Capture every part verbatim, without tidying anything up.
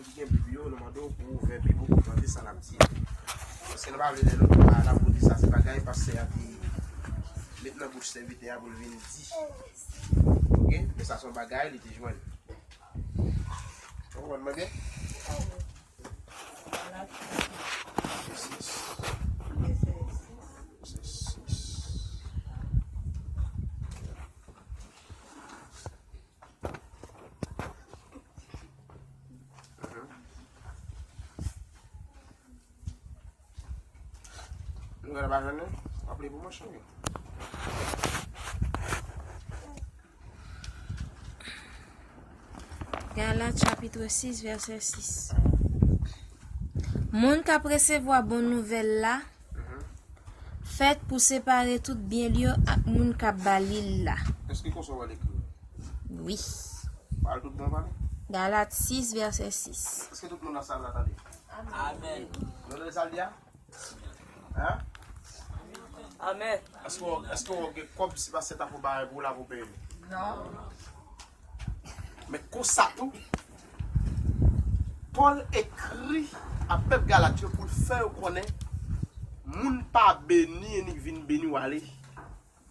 Ki gen Bib yo, nou mande w pou w ouvè Bib ou pou w tande sa n ap di a. Paske nou pa vle lè nou pa la pou di sa se bagay pastè a te met nan bouch sèvitè a pou l vin di. Oke? Men sa se yon bagay li te jwenn. Ou konprann mwen byen? Sis. Sis. Nou genlè pa jwenn li? W ap li pou mwen, cheri? Galat chapit sis, vèsè sis. Moun k ap resevwa bon nouvèl la fèt pou separe tout byen l yo ak moun k ap ba li l la. Èske konsa w wè l ekri? Wi. Pale tout bon, pale. Galat sis, vèsè sis. Èske tout moun nan sal la tande? Amèn. Nou tande sa l di a? Hein? Amèn. Èske w, èske w gen kòb si pastè ta fè yon bagay pou w la pou w peye li? Non. Men konsa tou, Pòl ekri a pèp Galat yo pou l fè yo konnen moun pa beni annik vin beni w ale.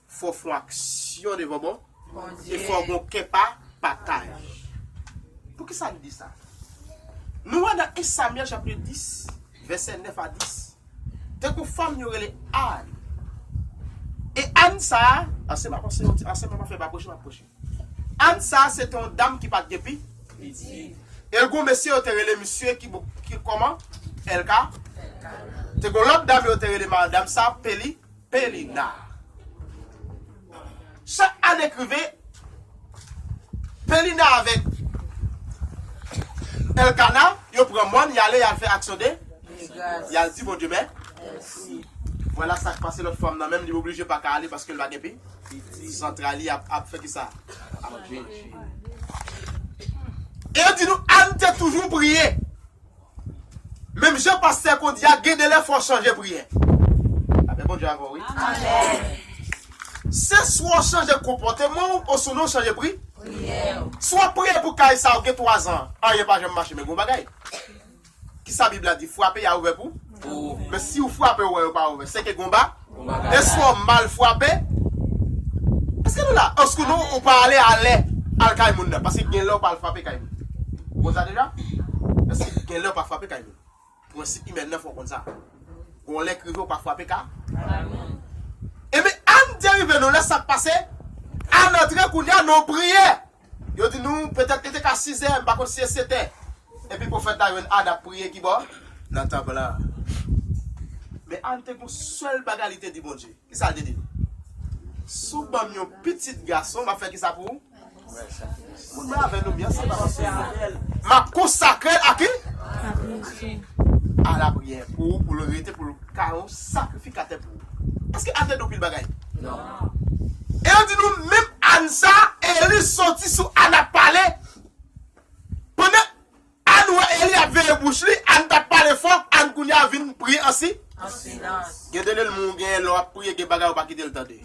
Fò w fè yon aksyon devan bon. Bondye. E fò w gen yon kè pa pataj. Poukisa n di sa? Nou wè nan en Samyèl chapit dis, vèsè nèf a dis, te gen yon fanm yo rele Ann. E Ann sa a, anse m ap, anse m ap fè pa preche, m ap preche. Ann sa a, se te yon dam ki pa t gen pi. Pitit. E gen yon mesye yo te rele misye ki, ki kòman? Èlka. Te gen yon lòt dam yo te rele madanm sa a, Peli. Penina. Chak ane k rive, Penina avèk Èlkana, yo pran mòn, y ale, y al fè aksyon de, y al di Bondye mè. Vwala sa k pase lòt fanm nan, menm li oblije pa ka ale paske l pa gen pi. Zantray li ap, ap fè kisa? Ap mache. E yo di nou, Ann te toujou priye. Menm jan pastè kondi a, gen de lè fò w chanje priyè. Lapè Bondye avè w, wi. Amèn. Se swa w chanje konpòteman w, osnon w chanje pri. Priyè w. Si w ap priye pou kay sa a, ou gen twa zan, anyen pa janm mache, men gon bagay. Kisa Bib la di? Frape, y a ouvè pou? Pou. Men si w frape, w wè yo pa ouvè. Se ke gon ba? Gon bagay. E swa w mal frape? Èske nou la? Èske nou, ou pa ale alè, al kay moun nan? Paske gen lè w pa al frape kay moun. Ou konn sa deja? Èske gen lè w pa frape kay moun? Prensip imèn nan fè w konn sa. Gon lè k rive w pa frape ka. Ebyen, Ann te rive non, lè sa k pase, Ann antre kounye a nan yon priyè. Yo di nou, petèt li te ka sizè, m pa konn si se setè. Epi pwofèt la jwenn Ann ap priye kibò? Nan tanp lan. Men Ann te gon sèl bagay li te di Bondye. Kisa l te di l? Si w ban m yon pitit gason, m ap fè kisa pou ou? Moun mwen avè nou byen, se pa paske m ap konsakre l a ki? A lapriyè. Pou, pou l rete, pou l ka yon sakrifikatè pou ou. Èske Ann te di w pil bagay? Non. E yo di nou, menm Ann sa, Eli soti sou Ann ap pale. Pandan Ann wè Eli ap veye bouch li, Ann t ap pale fò, Ann kounye a vin priye ansi. An silans. Gen de lè moun gen lè w ap priye, gen bagay ou pa kite l tande.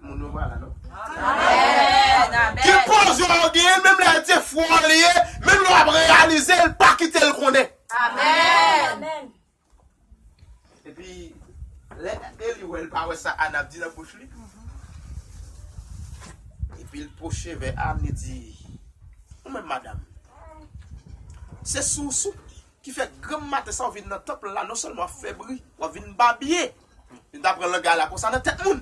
Moun yo pa la, non? Amèn, amèn. Ki poz yo genyen, menm lè se fwa li ye, menm lè w ap reyalize, l pa kite l konnen. Amèn. Epi, lè Eli wè l pa wè sa Ann ap di nan bouch li, epi l pwoche vè Ann, li di, ou menm madanm, se sou, sou ki fè granm maten sa w vin nan tanp la, non sèlman w ap fè bri, w ap vin babye. Li ta pran langay la konsa nan tèt moun.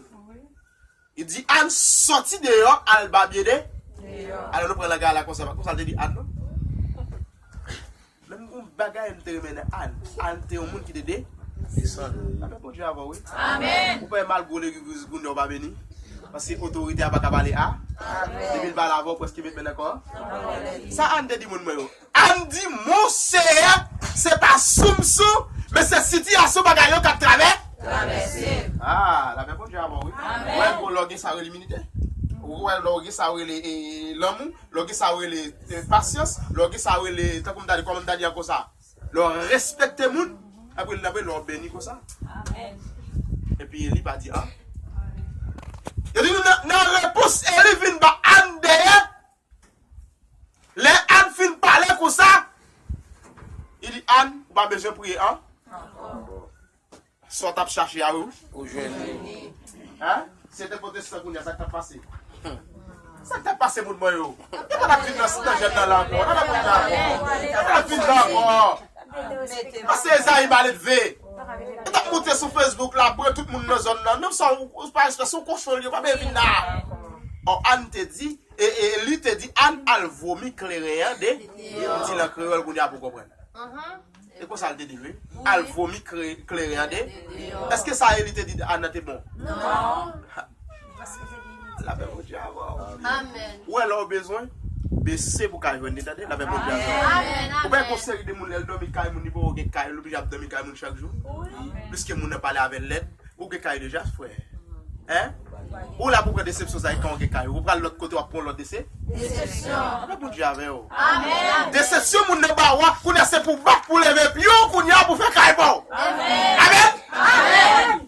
Li di, Ann, sòti deyò, al babye de. Alò nou pran langay la konsa, konsa l te di Ann, non? Menm gon bagay m te renmen nan Ann. Ann te yon moun ki te de. Desann. Lapè Bondye avè w, wi. Amèn. Ou pa mal gwo legliz gounè w pa beni. Paske otorite a pa ka pale a. Amèn. Depi l pale avè w, prèske met men nan kò. Sa Ann te di moun mwen yo. Ann di, Mon Seyè, se pa sou m sou, men se sitiyasyon bagay yo k ap travè. Travèse. Ah, lapè Bondye avè w, wi. Amèn. Ou wè, lè w gen sa yo rele iminite. Ou wè, lè w gen sa yo rele, e, lanmou, lè w gen sa yo rele, e, pasyans, lè w gen sa yo rele, tankou m ta di, kòman m ta di ankò sa? Lè w respekte moun, apre, apre lè w beni konsa. Amèn. Epi Eli pa di an. Yo di nou nan, nan repons Eli vin ba Ann dèyè, lè Ann fin pale konsa, pa bezwen priye an. Sa w t ap chache a, wi. Ou jwenn li. Hein? Si se te pwotestan kounye a, sa k t ap pase? Sa k t ap pase, moun mwen yo? Yo pa t ap vin nan, nan jèn nan la ankò. Yo pa t ap vin la ankò. Yo pa t ap vin la ankò. Pase Ezayi Maledve. Yo t ap moute sou Facebook la, pran tout moun nan zòn nan. Menm sa ou, ou pa respè, se yon kochon li ye, pa bezwen vin la. Ò, Ann te di, e, e, li te di, Ann al vomi kleren an de, m di l an kreyòl, kounye a pou konprann. E konsa l te di l, wi. Al vomi kre-, kleren an de. Èske sa e li te di Ann nan te bon? Non. Lapè Bondye avè w. Amèn. Ou wè lè w bezwen, bese pou ka jwenn li, tande? Lapè Bondye avè w. Amèn, amèn. Ou pa wè gon seri de moun, lè l dòmi kay moun, li poko gen kay, l oblije ap dòmi kay moun chak jou. Wi. Pliske moun nan pale avè l lèd, ou gen kay deja, frè. Hein? Ou la pou pran desepsyon sa, e kan w gen kay, ou pral lòt kote, w ap pran lòt dese-, Desepsyon. Lapè Bondye avè w. Amèn. Desepsyon moun nan ba w a, kounye a se pou bat, pou leve pye w, kounye a pou fè kay ba w. Amèn. Amèn. Amèn.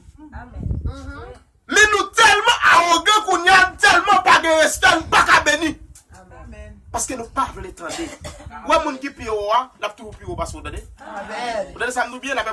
Men nou tèlman awogan kounye a, n tèlman pa gen respè, n pa ka beni. Paske nou pa vle tande. Ou wè moun ki pi wo a, l ap toujou pi wo pase w, tande? Amèn. Ou tande sa m di w byen, lapè